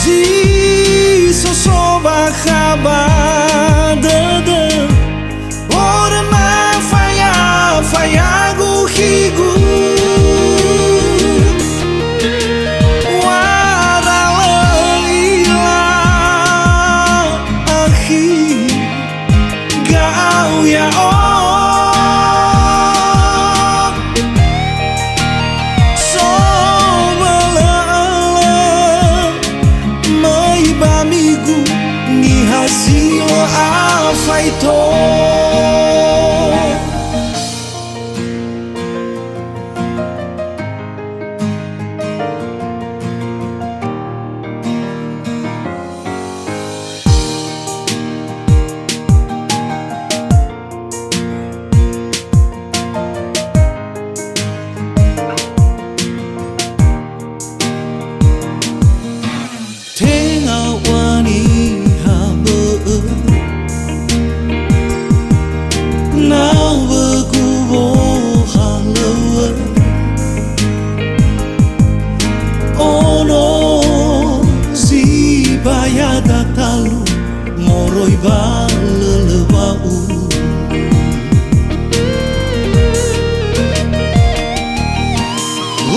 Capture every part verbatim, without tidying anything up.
Zi so so bakha ba dödö, horöna faya-fayagu khigu. Wara lö ila akhi. Ga'au ya'o. Sobölö-ölö möi ba migu niha si lö afaito. Tenga ua niha bö'ö, nawögu wohalöŵö. Ono zi ba ya'da talu moroi ba lölö wa'u.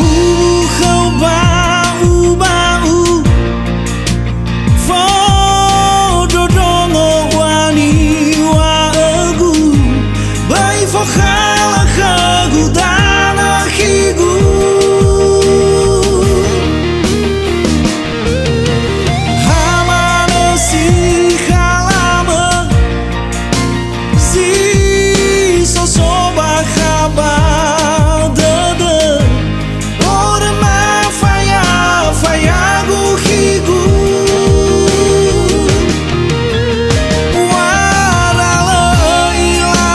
Ukhöu ba'u-ba'u, fondrondrongo ua niŵa'ögu, böi fokhala khögu danö khigu. Ha manö si khalamö, zi so so bakha ba dödö, horöna faya-fayagu khigu. Wara lö ila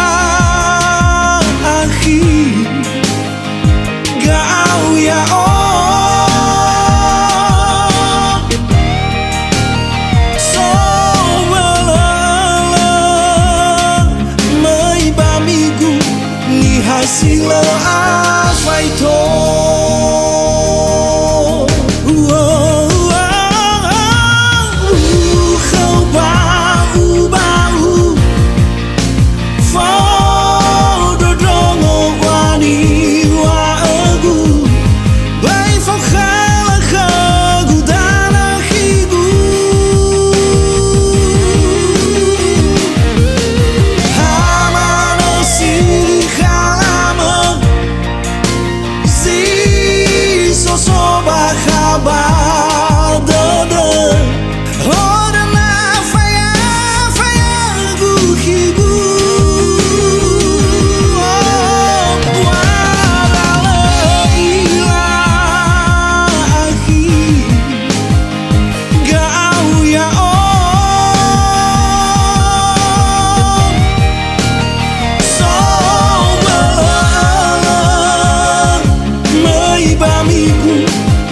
akhi. Ga'au ya'o. Sobölö-ölö möi ba migu niha si lö afaito. Uo, uo, ukhöu ba'u-ba'u. Fondrondrongo ua niŵa'ögu, böi fokhala khögu danö khigu. Ha manö si khalamö, zi so so bakha ba dödö, horöna faya-fayagu khigu. Wara lö ila akhi. Ga'au ya'o. Sobölö-ölö möi ba migu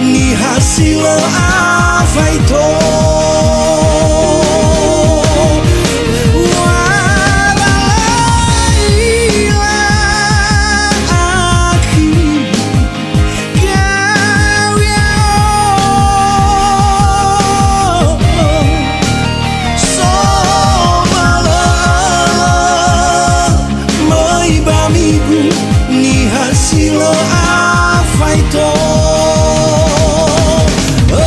niha si lö afaito. Wara lö ila akhi. Ga'au ya'o. Sobölö-ölö möi ba migu niha si lö afaito. Oh.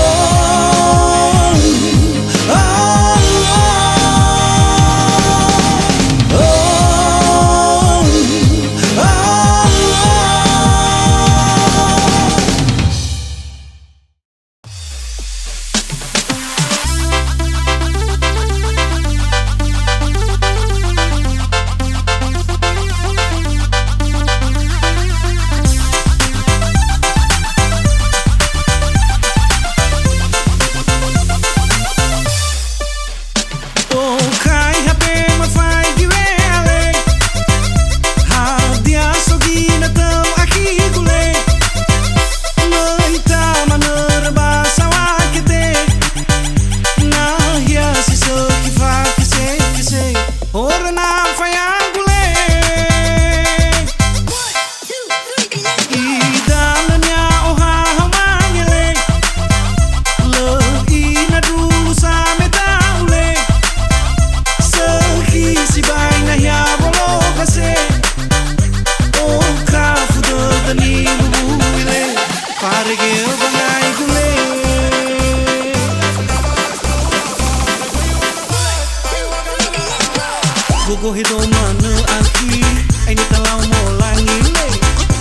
Gohe do manö akhi, aine talau molangi le.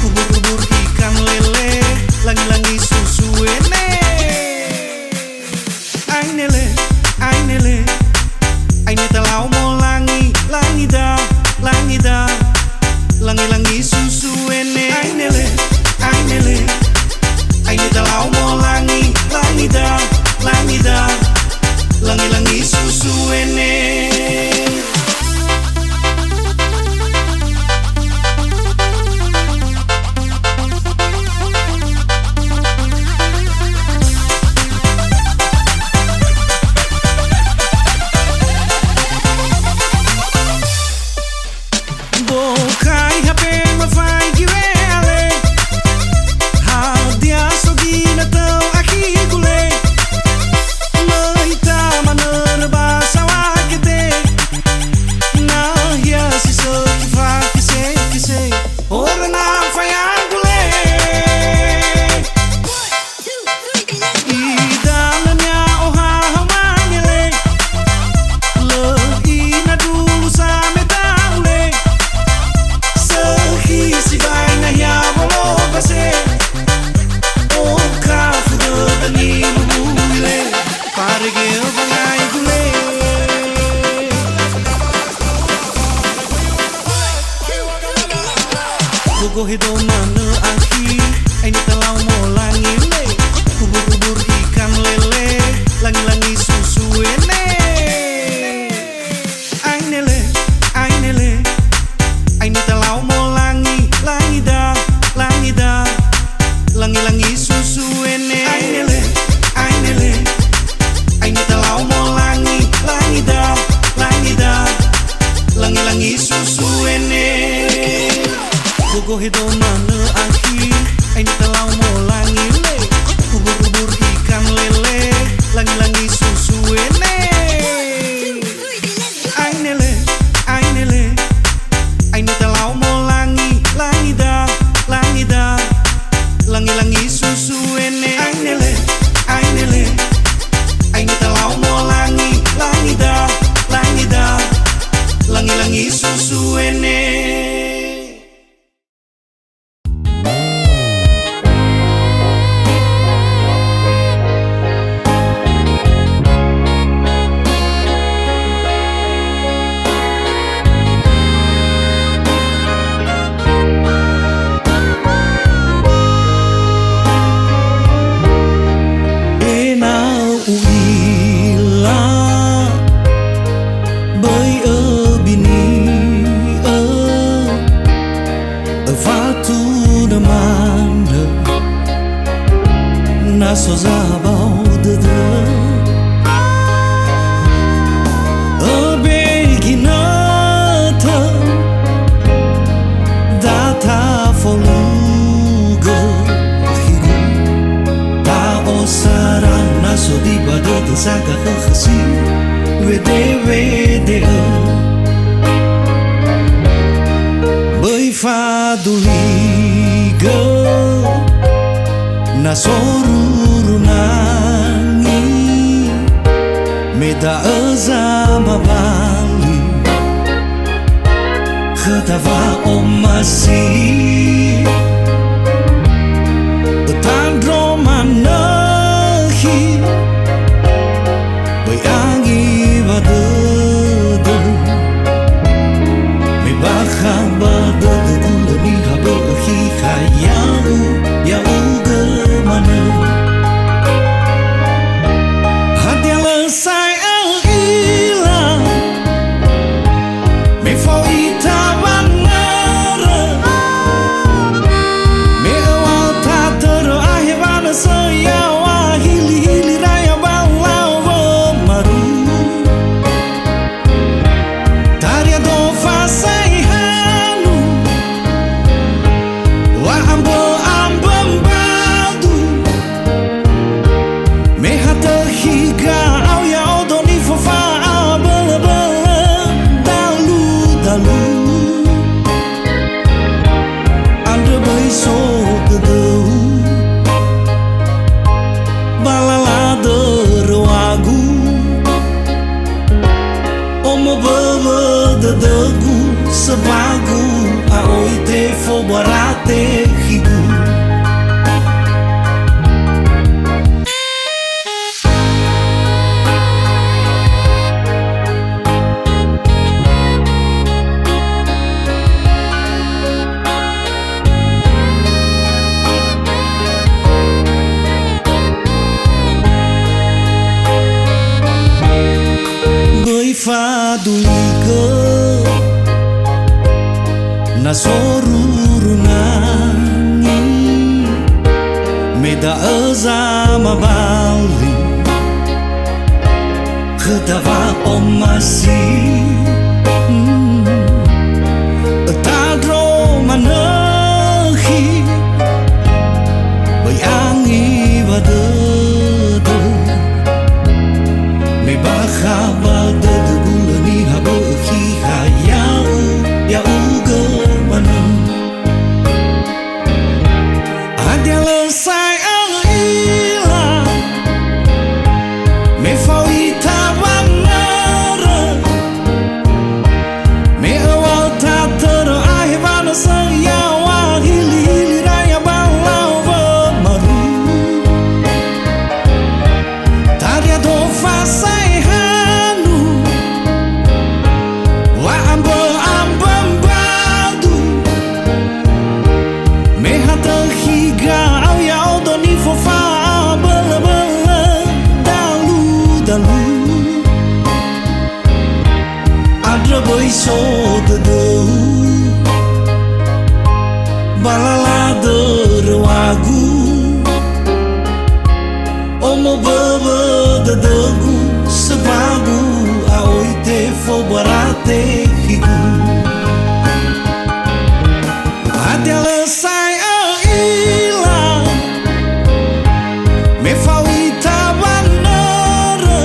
Ubur-ubur ikan lele, langi-langi susu ene. Aine le, aine le, aine talau molangi, langi da, langi da, langi-langi susu ene. Aine le, aine le, aine talau molangi, langi da, langi da, langi-langi susu ene. Bokai hape mafaigi we'ale. Hadia so ginatö akhi gule. Möi tamanörö ba sawakete. Nahia si sökhi fakese-kese. Horö na faya gule. Idanönia ohahau mangele. Lö ina dulu sameta ule. Sökhi sibai nahia wolombase. Okafu dödö nimumu ile. Faregeo wangai gule. Gogohe do manö akhi, aine talau molangi le. Ubur-ubur ikan lele, langi-langi susu ene. Aine le, aine le, aine talau molangi, langi da, langi da, langi-langi susu ene. Aine le, aine le, aine talau molangi, langi da, langi da, langi-langi susu ene. Gogohe do manö akhi, aine talau molangi le. Ubur-ubur ikan lele, langi-langi susu ene. Aine le, aine le, aine talau molangi, langi da, langi da, langi-langi susu ene. Aine le, aine le, aine talau molangi, langi da, langi da, langi-langi susu ene. Ena'ö u'ila, böi öbini'ö, öfatunö manö, na so zabao dödö. Öbe ginötö, da tafolugö khigu. Ta'osara na so diba dödö saga'ö khösi, wede-wede'ö. Böi faduligö na so ruru nangi, me da'ö zamabali khöda wa'omasi. Ötandro manö khi, böi angiwa dödö. Me bakha ba dödögu lö niha bö'ö khi ha ya'u, ya'ugö manö. Hadia lö sa'ae ö'ila, me fao ita wanörö, me öŵa'ö tatörö ahewanö sö ya Sebagu a'oi tefo barate khigu. Böi faduligö na sorurunangi, me da'ö zamabali khöda wa'omasi. Mm. Ötandro manö khi, böi angiwa dödö. Me bakha ba dödögu lö niha bö'ö khi ha ya'u, ya'ugö manö. Hadia lö sa'ae ö'ila, me fao ita wanörö, me öŵa'ö tatörö ahe wanösö ya'oa hilihili raya ba lao wömaru. Taria do fasa'e hanu, wa'ambö'ambö mbadu. Me ha tökhi ga'au ya'odo nifofa'a bölöbölö daludalu. Andrö böi so dödöu, ba lala döröŵagu. Omo böwö dödögu, sebagu a'oi tefo barate khigu. Hadia lö sa'ae ö'ila, me fao ita wanörö,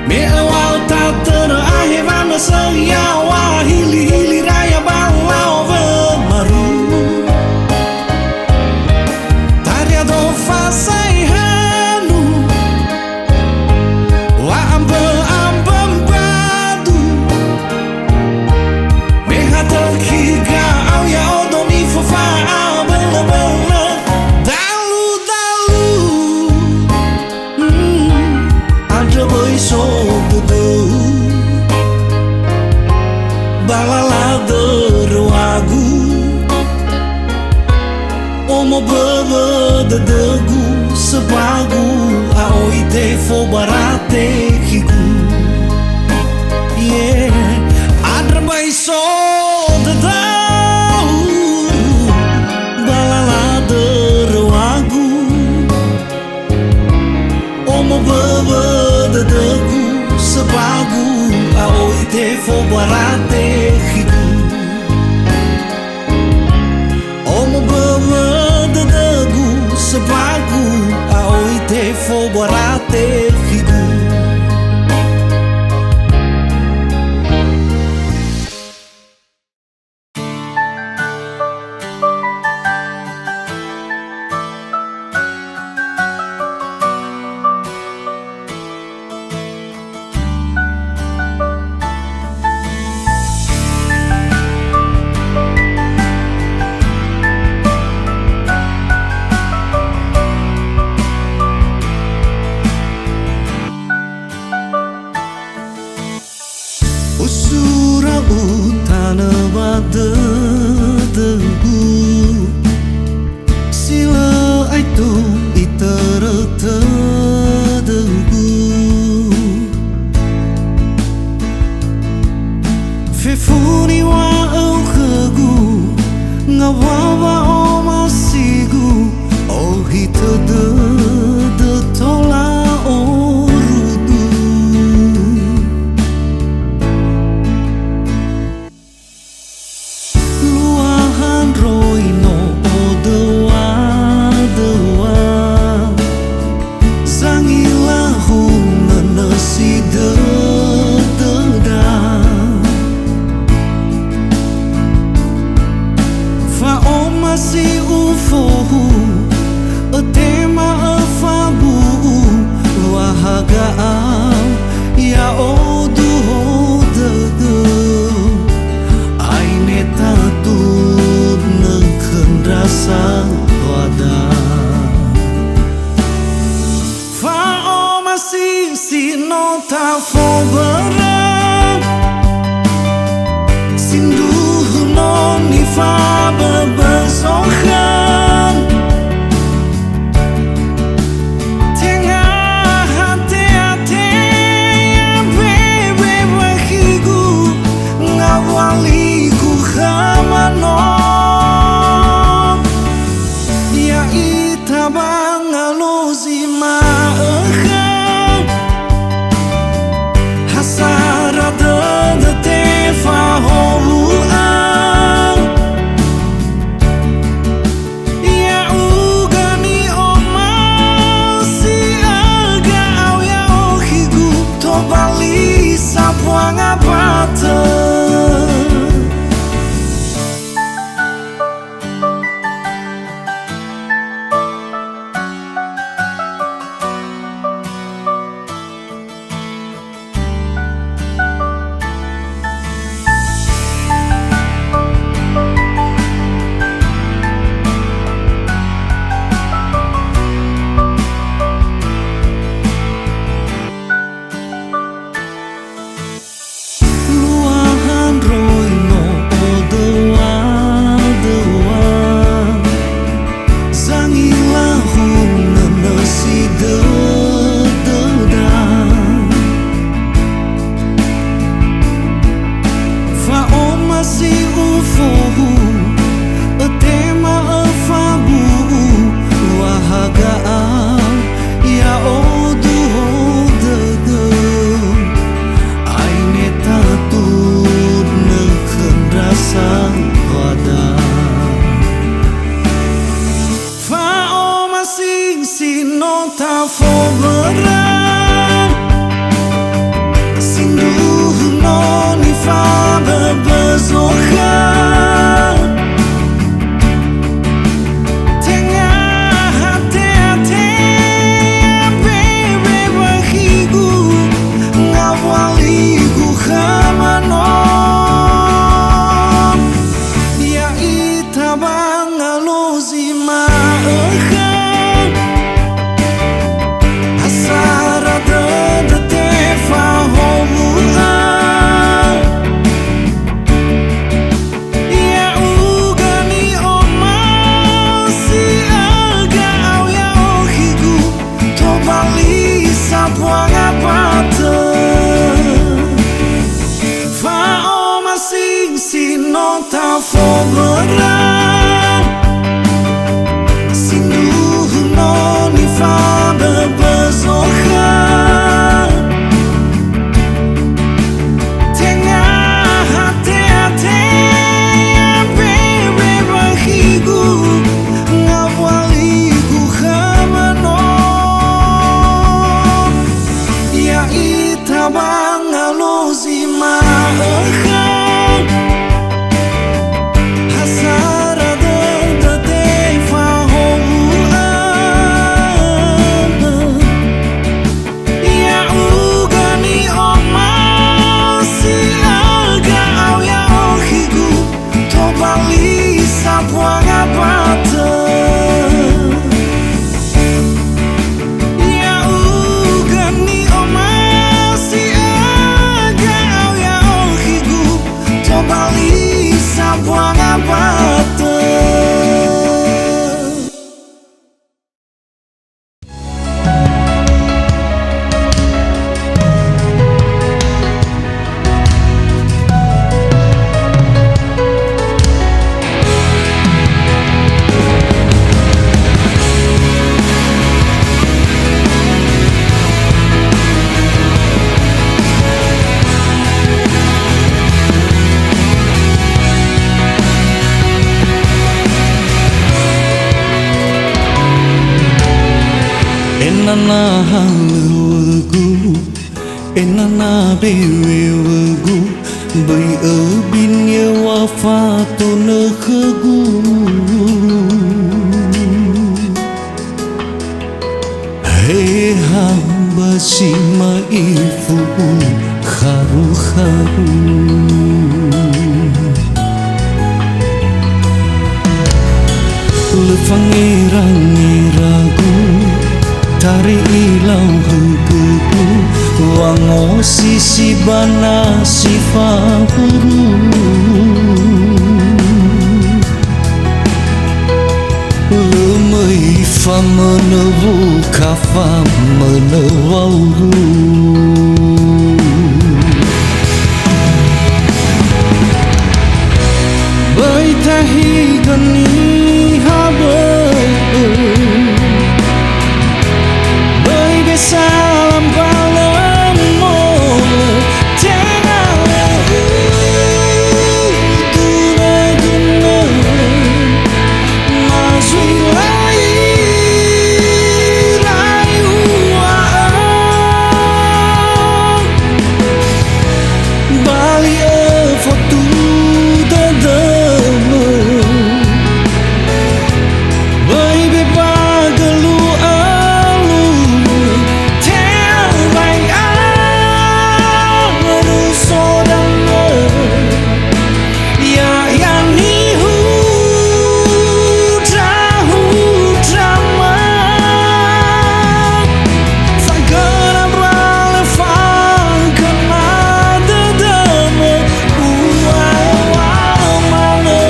me öŵa'ö tatörö ahe wanösö ya'oa hilihili raya ba lao wömaru. Taria do fasa'e hanu, wa'ambö'ambö mbadu. Me ha tökhi ga'au ya'odo nifofa'a bölöbölö daludalu. Mm, andrö böi so dödöu, ba lala döröŵagu. Omo böwö dödögu, sebagu a'oi tefo barate khigu. Yeah, andrö böi so dödöu, ba lala döröŵagu. Omo böwö dödögu, sebagu a'oi tefo barate khigu. Omo böwö dödögu, sebagu a'oi tefo barate khigu. Fobörö, sindruhu no nifaböbö zokhö. Tenga hate-hate ya bewe wökhigu, ngawaligu khöma no. Ya'ita ba ngalozi ma'ökhö, ha sara dödö tefahowu'ö. Ya'ugö ni'omasi'ö ga'au ya'okhigu, tobali sambua ngabatö. Luaha ndroi no odöwa-döwa, zangila hunö nösi dödöda. Fa'omasi ufohu, ötema öfabu'u, wa ha ga'au ya'odu ho dödö. Aine tatudnö khö ndra saŵada. Fa'omasi si no tafobörö, sindruhu no nifaböbö zokhö. Tenga hate-hate ya bewe wökhigu, ngawaligu khöma no. Ya'ita ba ngalozi ma'ökhö, ha sara dödö tefahowu'ö. Ya'ugö ni'omasi'ö ga'au ya'okhigu, tobali sambua ngabatö. Fa'omasi si no tafobörö, sindruhu no nifaböbö zokhö. Tenga hate-hate ya bewe wökhigu, ngawaligu khöma no. Ya'ita ba ngalozi ma'ökhö, ha sara dödö tefahowu'ö. Ya'ugö ni'omasi'ö ga'au ya'okhigu, tobali sambua ngabatö. Ya'ugö ni'omasi'ö ga'au ya'okhigu, tobali sambua ngabatö. Enana halöŵögu, enana bewewögu, böi öbinia wa fatonö khögu. He ha ba si ma'ifu ukharu-kharu. Lö fangera-ngeragu, Tari ilau hõgõgu, wangosisi ba nasi fahuru. Lö möi famönö wuka, famönö wauru. Böi tahigö niha bö'ö. Böi be salam ba lö molö, tenga lö utunö-tunö, ma zui lai rai uŵa'ö. Bali'ö fotu dödömö. Böi be ba gölua-lua, te'orai aru so dangö. Ya'ia nihundrahundrama. Fagöna mbalö, fagöna dödömö, uŵa'ö manö.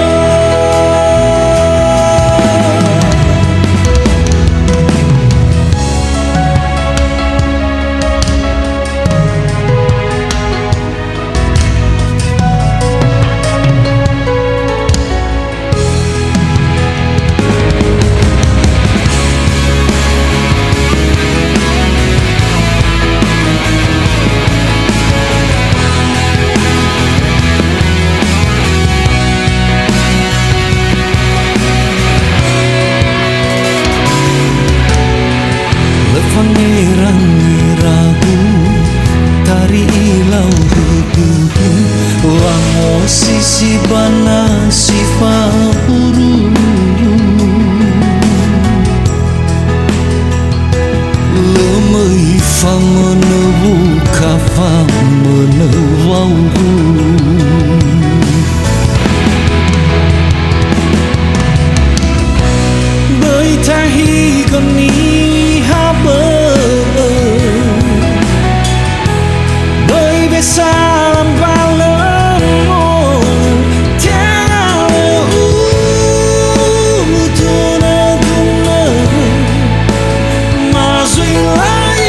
Lö fangerangeragu, tari ilau hõgögu, wangosisi ba nasi fahuru. Lö möi famönö wuka, famönö wauru. Böi tahigö niha bö'ö. Böi be salam ba lö molö, tenga lö utunö-tunö, ma zui lai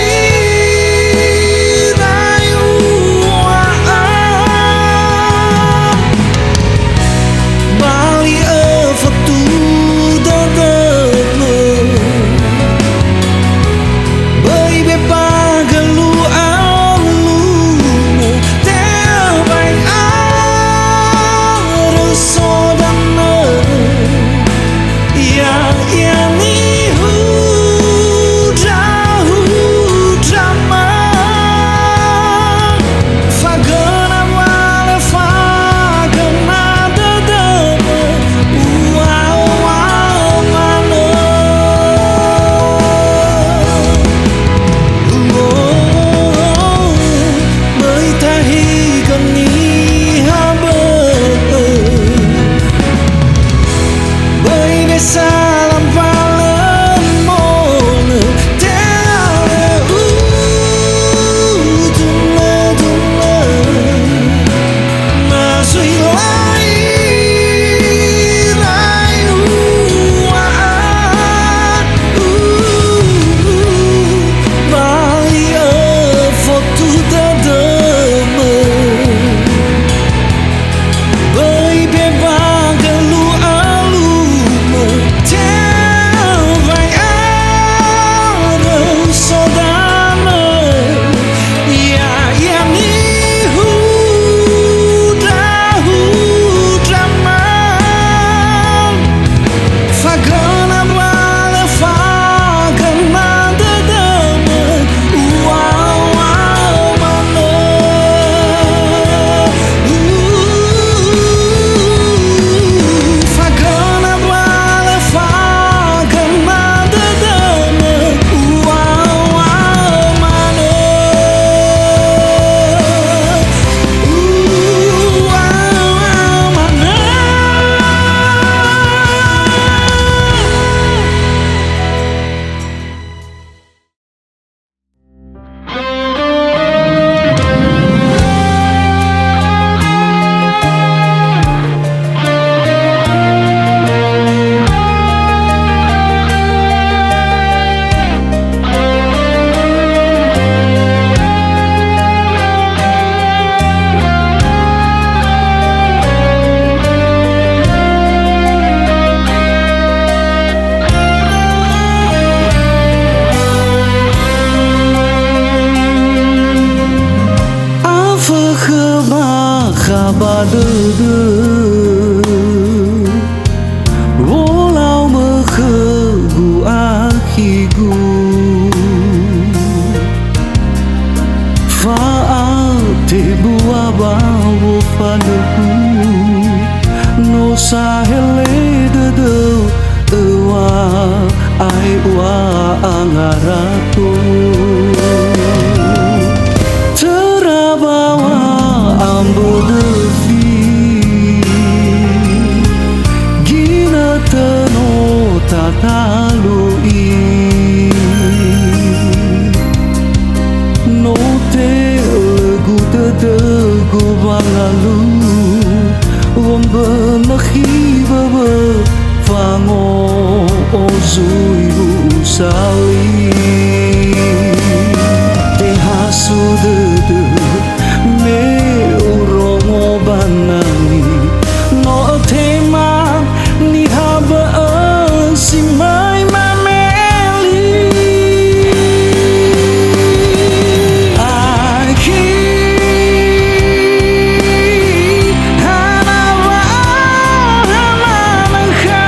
Ba dödö, wolau mökhögu akhigu. Fa'atebua ba wofanögu, no sahele dödöu, öŵa'ae ua angarato. Töra baŵa ambö döfi, ginötö no tatalui. No telögu dödögu wangalui, wombönö khi böbö fango'o zui u'usa li. Tehasu dödö me urongo ba nangi, no ötema niha bö'ö si möi mameli. Akhi, hana wa, hana nökha,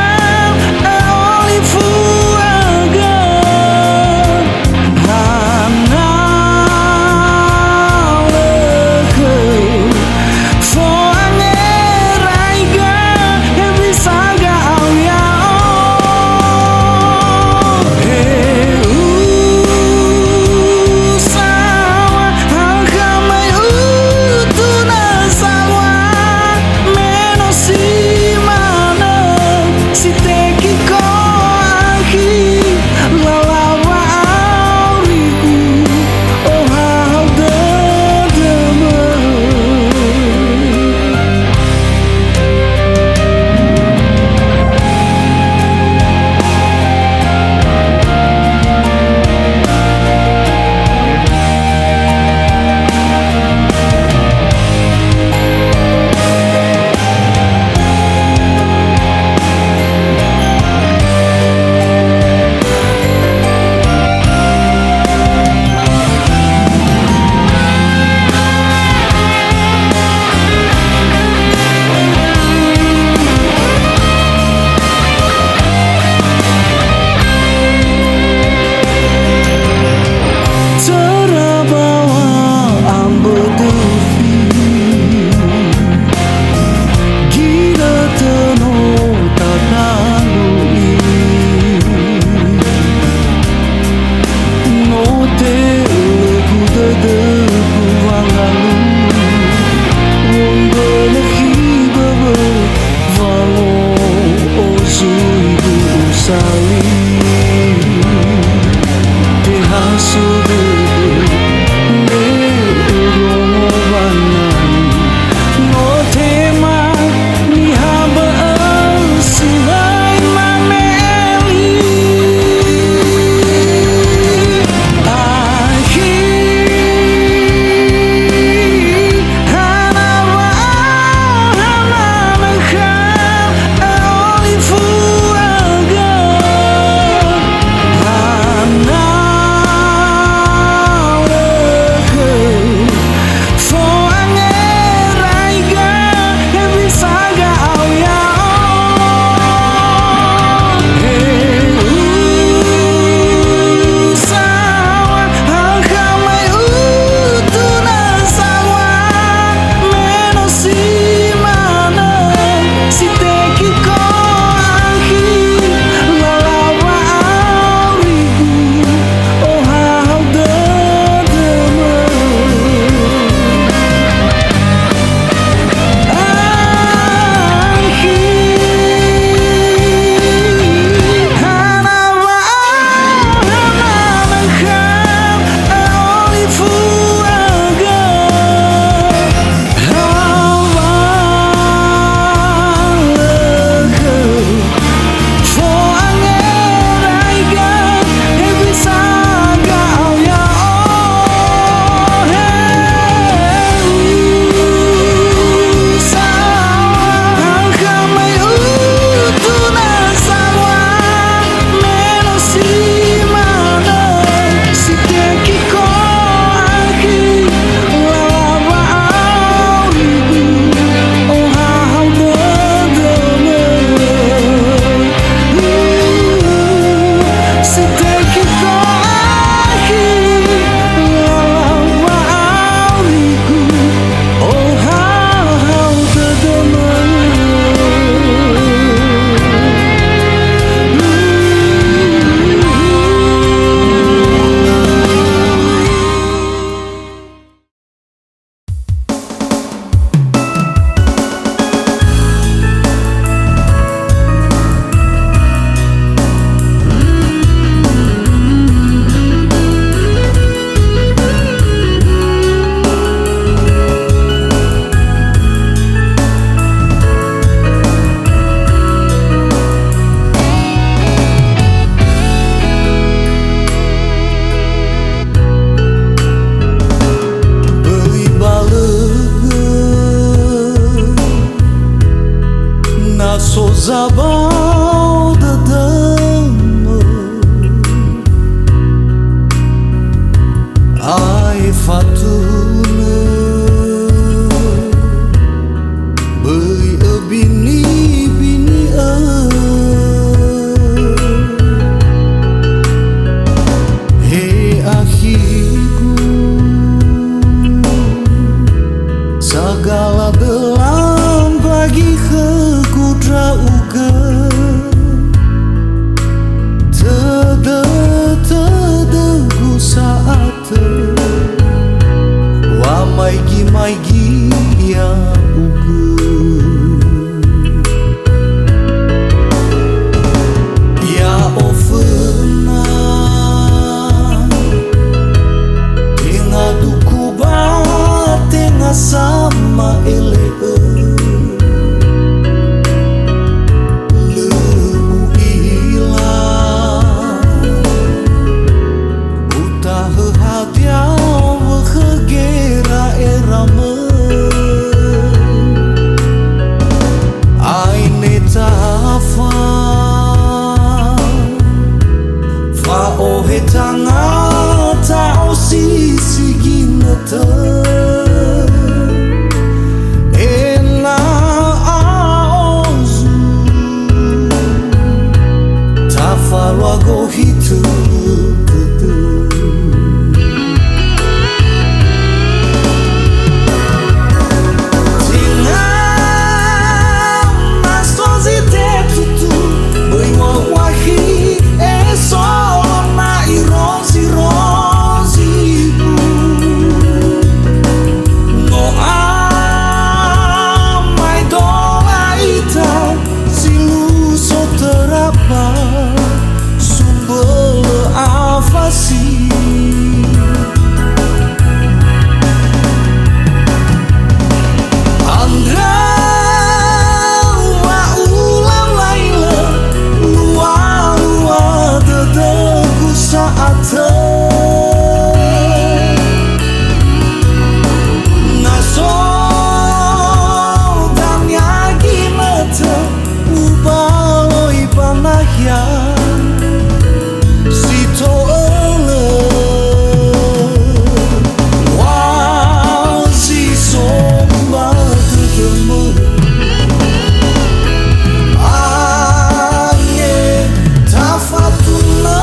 ö'oli fuaga. Hana Zabao dödömö, ae fatunö, böi öbini-bini'ö. He akhigu, sagala döla mbagi khögu ndra'ugö, tödö-tödögu sa'atö, wamaigi-maigi ya'ugö. Ya'o föna, tenga duku ba tenga sama'ele'ö. Lö u'ila, utahö hadia wö khö gera'eramö. Aine tafa, fa'ohe tanga ta'osisi ginötö, ena'ö ozu, tafalua gohitö dödö. Tenga na so zi tetutu, böi wa'uakhi, eso na irozi-rozigu. No amaedola ita, si luso töra ba sumbölö afasi. Andrö wa ulalailö, lua-lua dödögu sa'atö. Na so dania ginötö, ubaloi ba nahia si to'ölö. Wa zi so ba dödömö, ange tafatunö.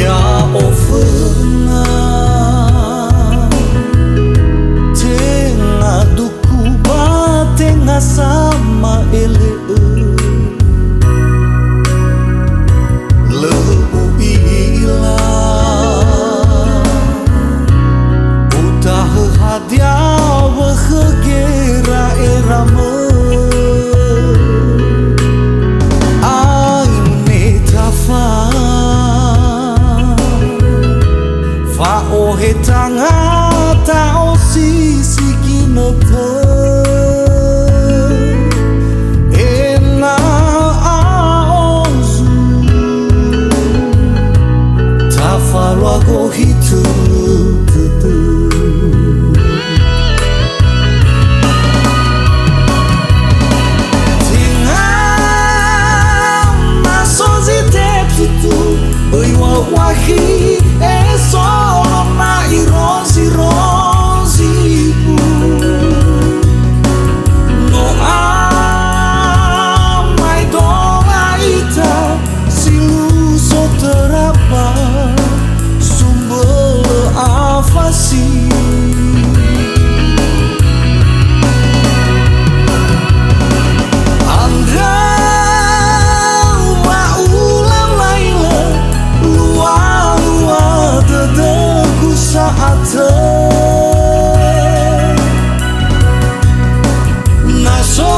Ya'o föna, tenga duku ba tenga sama'ele'ö. Lö u'ila, utahö hadia wö khö gera'eramö. Aine tafa, fa'ohe tanga ta'osisi ginötö, ena'ö ozu, tafalua gohitö dödö. Tenga na so zi tetutu, böi wa'uakhi, eso na irozi-rozigu. No amaedola ita, si luso töra ba sumbölö afasi. Andrö wa ulalailö, lua-lua dödögu sa'atö. Na so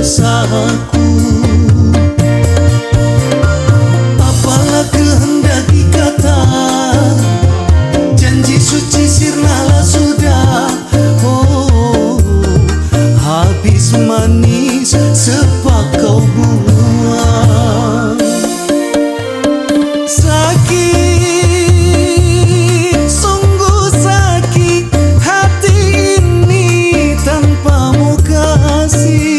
Saku, apalah kehendak kata, janji suci sirnalah sudah. Oh, habis manis sepak kau buang. Sakit, sungguh sakit hati ini tanpamu kasih.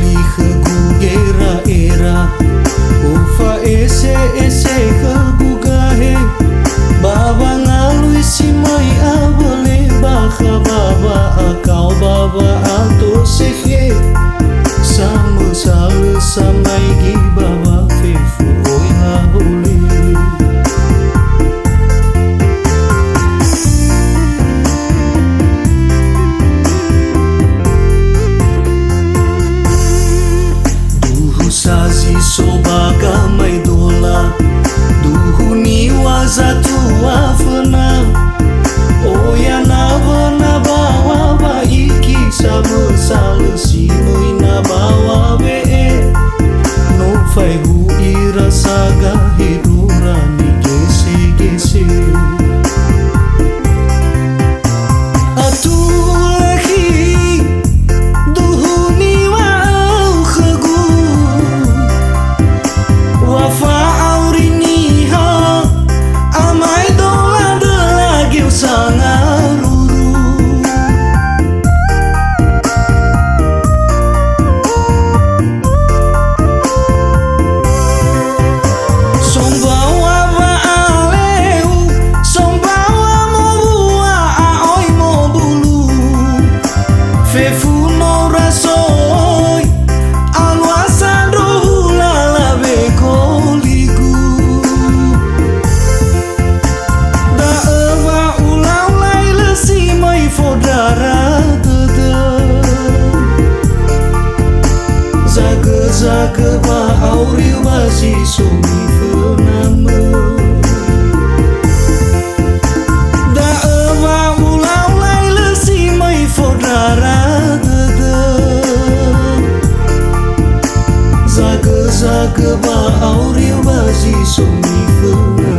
Li khögu gera'era, ufa'ese'ese khögu gahe, ba wangalui si möi awöle bakha ba wa'akao ba wa'ato sekhe, samösalö samaigi ba wafefu oi haholi. Duhu sa zi so ba gamaedola, duhu niŵa zatua föna. Oya nawö na bawa ba iki samösalö si möi na bawa we'e. No faehu ira sa gahedrora nigese-gese. Atulökhi, duhu niŵa'ö khögu, wa fa'auri niha, amaedola döla geu sangaruru. Sombawa wa'aleu, sombawa mowua a'oi mobulu. Fefu no rasoi, alua sandro hulala wekoligu. Da'ö wa ulaulai lö si möi fondrara dödö. Zagö-zagö ba auri ba zi so nifönamö. Da'ö wa ulaulai lö si möi fondrara dödö. Zagö-zagö ba auri ba zi so nifönamö.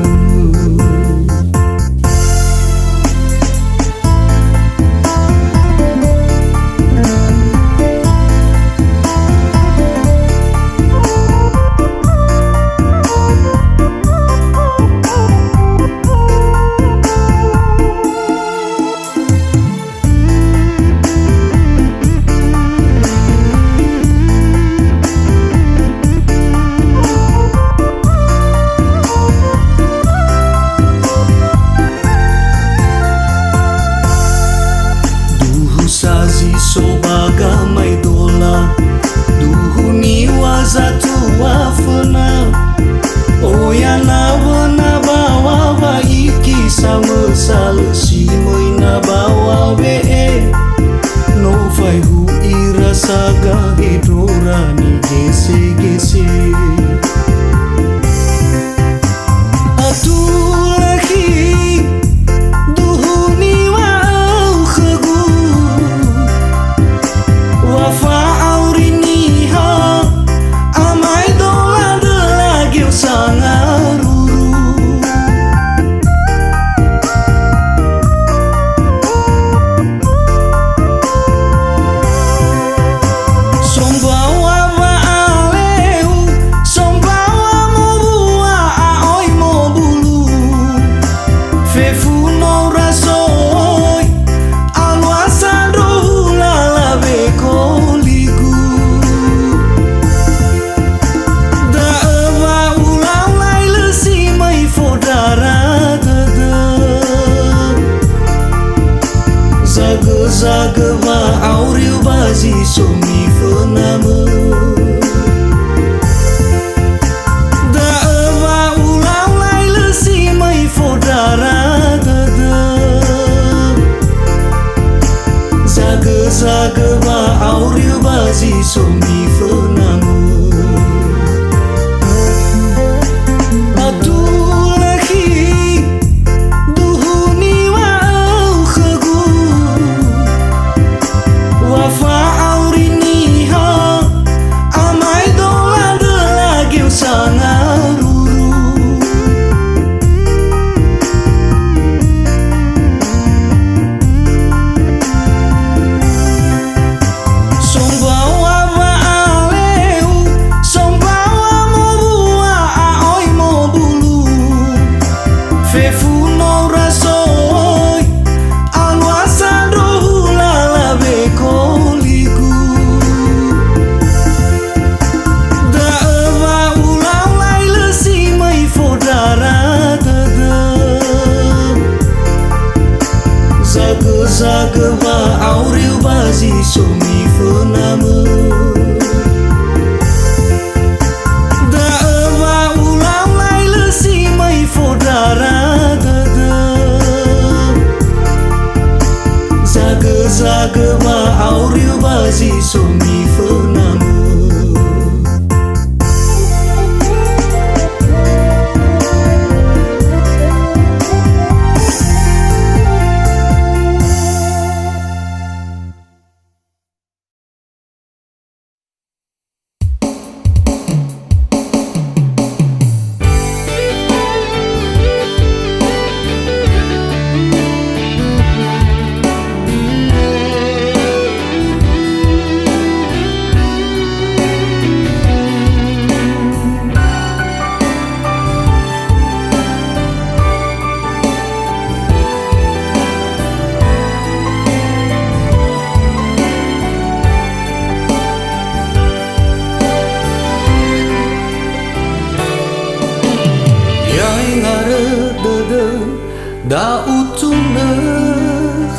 Da'utunö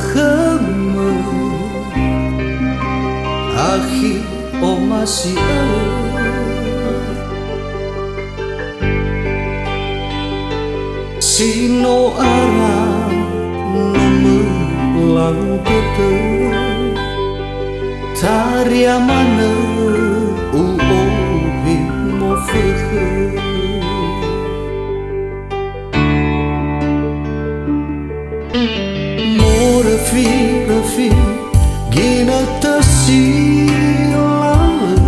khömö, akhi omasi'ö, si no ara no mölau dödö, taria manö u'ohe mofökhö. Moröfi-röfi ginötö si lalö,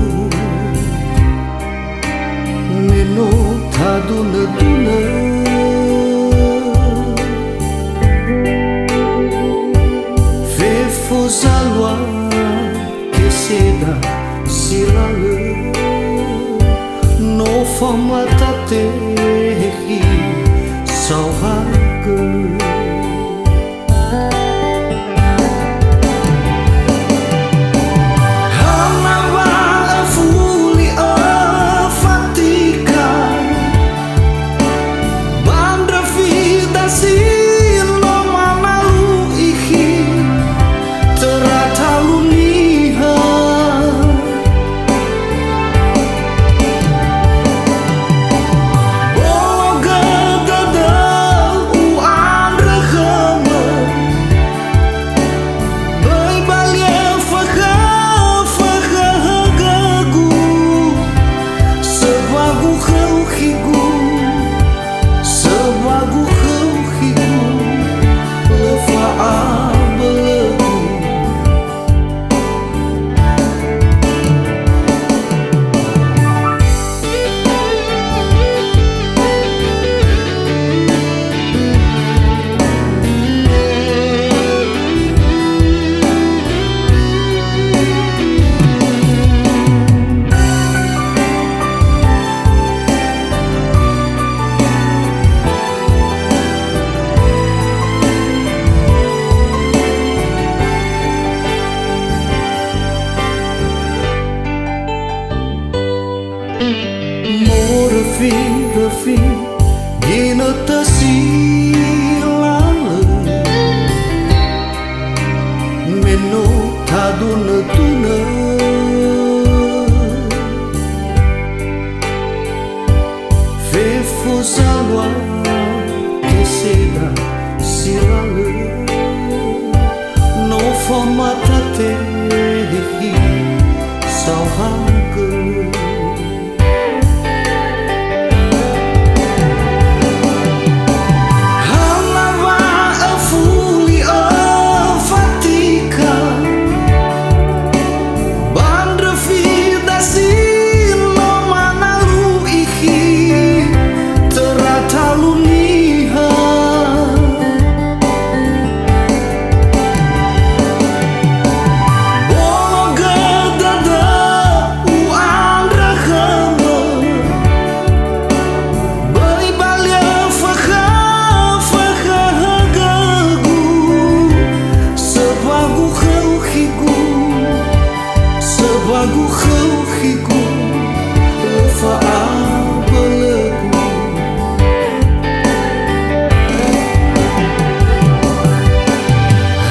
me no tadunö-dunö. Fefu zalua keseda si lalö, no famatatehi saohagölö. Hana wa öfuli öfatika, ba ndröfi dasi no manalu ikhi, töra talu niha. Bolo gö dödö u'andrö khömö, böi balia fökhö-, fökhö högögu, söbagu khöu khigu, söbagu khöu khigu, lö fa'abölögu. Moröfi-röfi ginötö si lalö, me no tadunö-dunö. Fefu zalua keseda si lalö, no famatatehi saohagölö. Hana wa öfuli öfatika, ba ndröfi dasi no manalu ikhi, töra talu niha. Bolo gö dödö u'andrö khömö, böi balia fökhö-, fökhö högögu, söbagu khöu khigu, söbagu khöu khigu, lö fa'abölögu.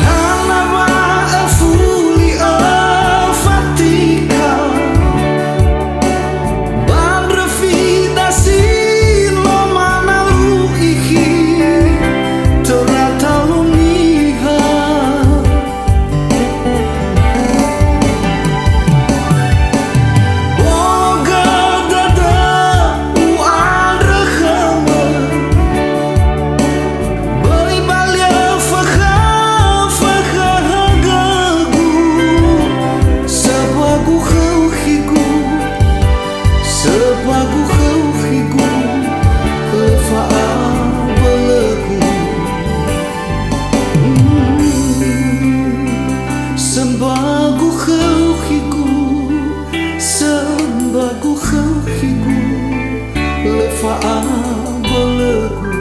Hana wa öfuli öfatika, ba ndröfi dasi no manalu ikhi, töra talu niha. Bolo gö dödö u'andrö khömö, böi balia fökhö-, fökhö högögu, söbagu khöu khigu, söbagu khöu khigu, lö fa'abölögu. Sömbagu khöu khigu, sömbagu khöu khigu, lö fa'abölögu.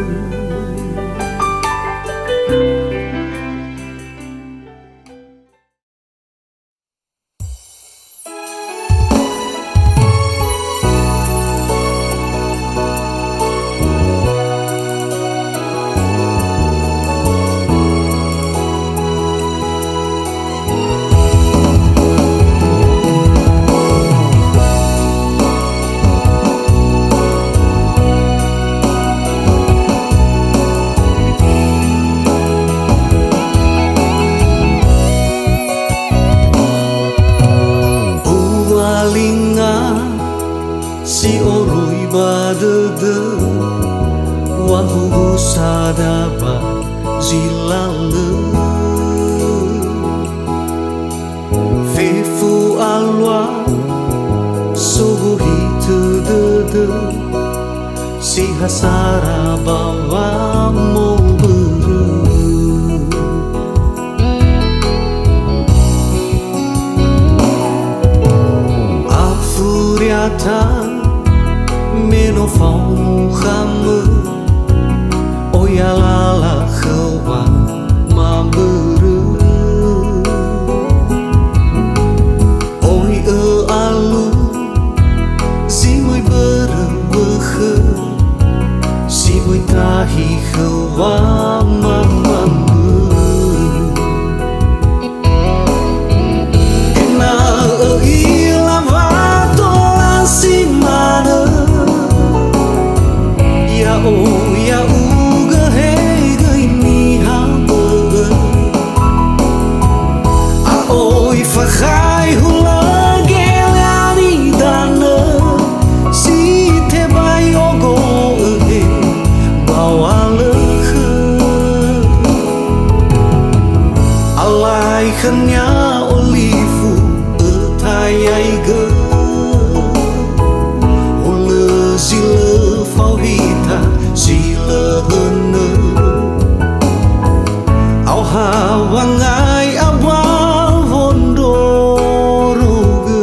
Si oroi ba dödö, wa huhusa da ba zi lalö. Fefu alua, sohitö dödö, si ha sara ba wamobörö. Afuriata me no fao mukhamö, oya lala khöu wamabörö. Oi öalu, zi möi börö wökhö, si möi tahi khöu wamamamö. Ena'ö ö'ila wa tola si manö, ya'o, ya'ugö he göi niha bö'ö. A'oi fakhai hulö geleani danö, si tebai ogo'ö he ba walökhö. Alai khönia olifu ötayaigö, hulö zi lö fao hita si lö hönö. Aoha wangai abao wondrorogö,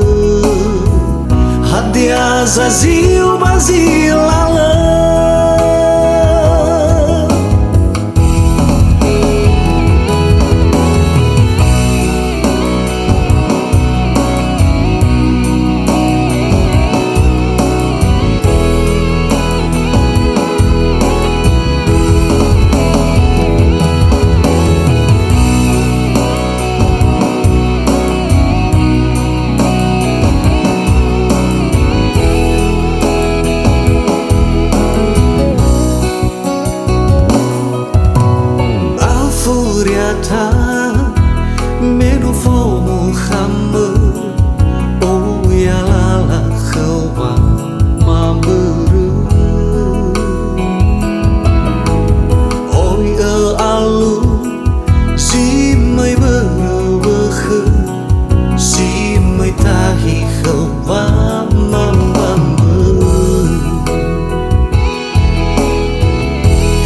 hadia zaziu ba zi lalö. Afuriata me no fao mukhamö, oya lala khöu wamabörö. Oi öalu, zi möi börö wökhö, si möi tahi khöu wamamamö.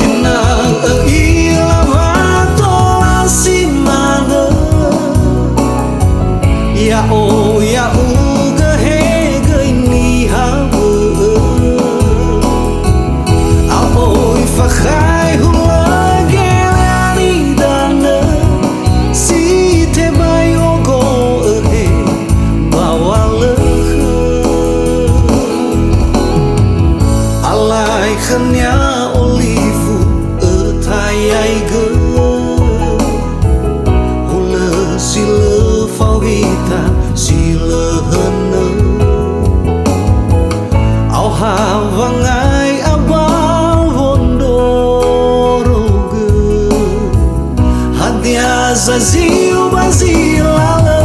Ena'ö ö'ila wa tola si manö, ya'o, ya'ugö he göi niha bö'ö. A'oi fakhai hulö geleani danö, si tebai ogo'ö he ba walökhö. Alai khönia olifu ötayaigö, hulö zi lö fao hita si lö hönö. Aoha wangai abao wondrorogö, hadia zaziu ba zi lalö.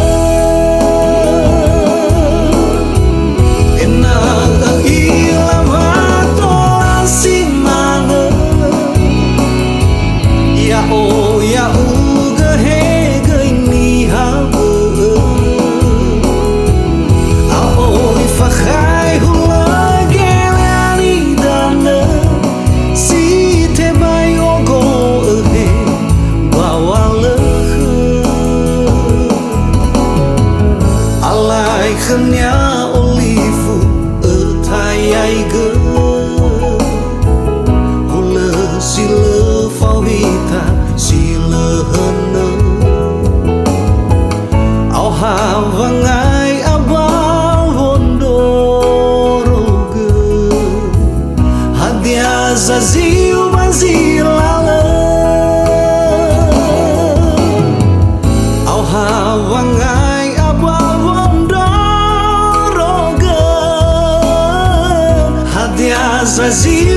Ena'ö ö'ila wa tola si manö, ya'o, ya'ugö he göi niha bö'ö. A'oi fakhai hulö geleani danö, si tebai ogo'ö he ba walökhö. Alai khönia olifu ötayaigö, hulö zi lö fao hita si lö hönö. Aoha wangai abao wondrorogö, hadia zaziu ba zi lalö. Aoha wangai abao wondrorogö, hadia zaziu